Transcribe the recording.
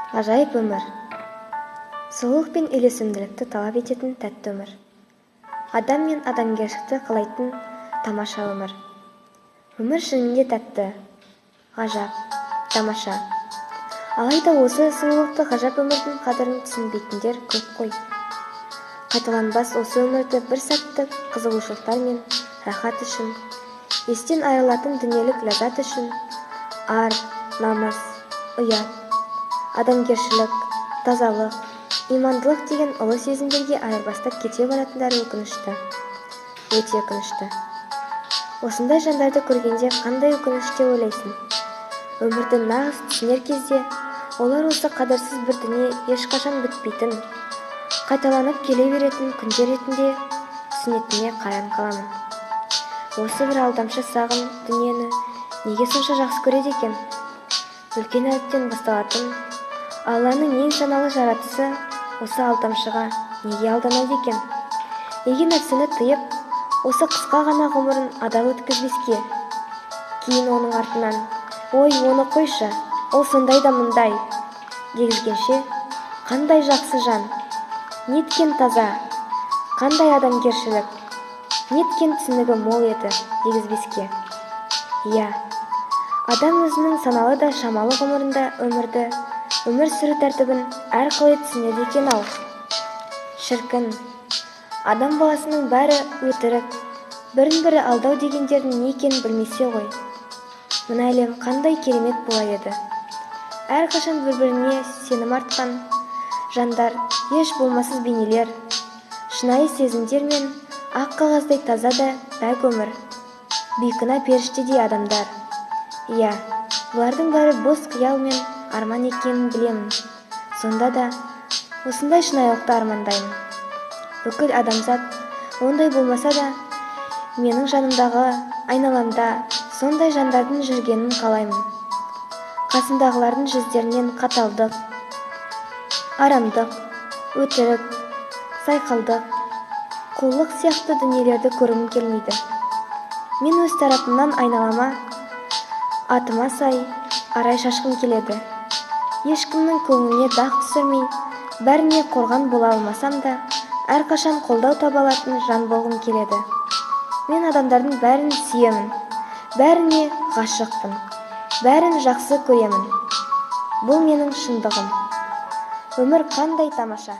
Ғажайып өмір. Сұлулық пен үйлесімділікті талап ететін тәтті өмір. Адам мен адамгершілікті қалайтын тамаша өмір. Өмір шынымен де тәтті, ғажап, тамаша. Алайда осы сұлулықты, ғажап өмірдің қадірін түсінбейтіндер көп қой. Қайталанбас осы өмірді бір сәттік қызығушылықтар мен рахат үшін, естен айырылатын дүниелік ләззат үшін, ар, намыс, ұят, адамгершілік, тазалық, имандылық деген ұлы сезімдерге айырбастап кете баратындары өкінішті, өте өкінішті. Осындай жандарды көргенде қандай өкініш деп ойлайсың? Өмірді нағыз түсінер кезде олар осы қадірсіз бір дүние ешқашан бітпейтін, қайталанып келе беретін күндер ретінде түсінетініне қайран қаламын. Осы бір алдамшы сағым дүниені неге сонша жақсы көреді екен? Үлкен әріптен басталатын Алланың ең саналы жаратысы осы алдамшыға неге алданады екен? Неге нәпсіні тыйып, осы қысқа ғана ғұмырын адал өткізбеске? Кейін оның артынан, ой, оны қойшы, ол сондай да мындай дегізгенше, қандай жақсы жан, неткен таза, қандай адамгершілік, неткен түсінігі мол еді дегізбеске? Иә, адам өзінің саналы да шамалы ғұмырында өмірді, өмір сүру тәртібін әрқалай түсінеді екен-ау. Шіркін, адам баласының бәрі өтірік, бірін-бірі алдау дегендердің не екенін білмесе ғой. Мына әлем қандай керемет болар еді. Әрқашан бір-біріне сенім артқан жандар, еш болмасыз бейнелер, шынайы сезімдер мен ақ қағаздай таза да пәк өмір, бейкүнә періштедей адамдар. Иә, бұлардың бәрі бос қиял мен арман екенін білемін. Сонда да осындай шынайылықты армандаймын. Бүкіл адамзат ондай болмаса да, менің жанымдағы, айналамда сондай жандардың жүргенін қалаймын. Қасымдағылардың жүздерінен қаталдық, арамдық, өтірік, сайқалдық, қулық сияқты дүниелерді көргім келмейді. Мен өз тарапымнан айналама, атыма сай арай шашқым келеді. Ешкімнің көңіліне дақ түсірмей, бәріне қорған бола алмасам да, әрқашан қолдау таба алатын жан болғым келеді. Мен адамдардың бәрін сүйемін, бәріне ғашықпын, бәрін жақсы көремін. Бұл менің шындығым. Өмір қандай тамаша!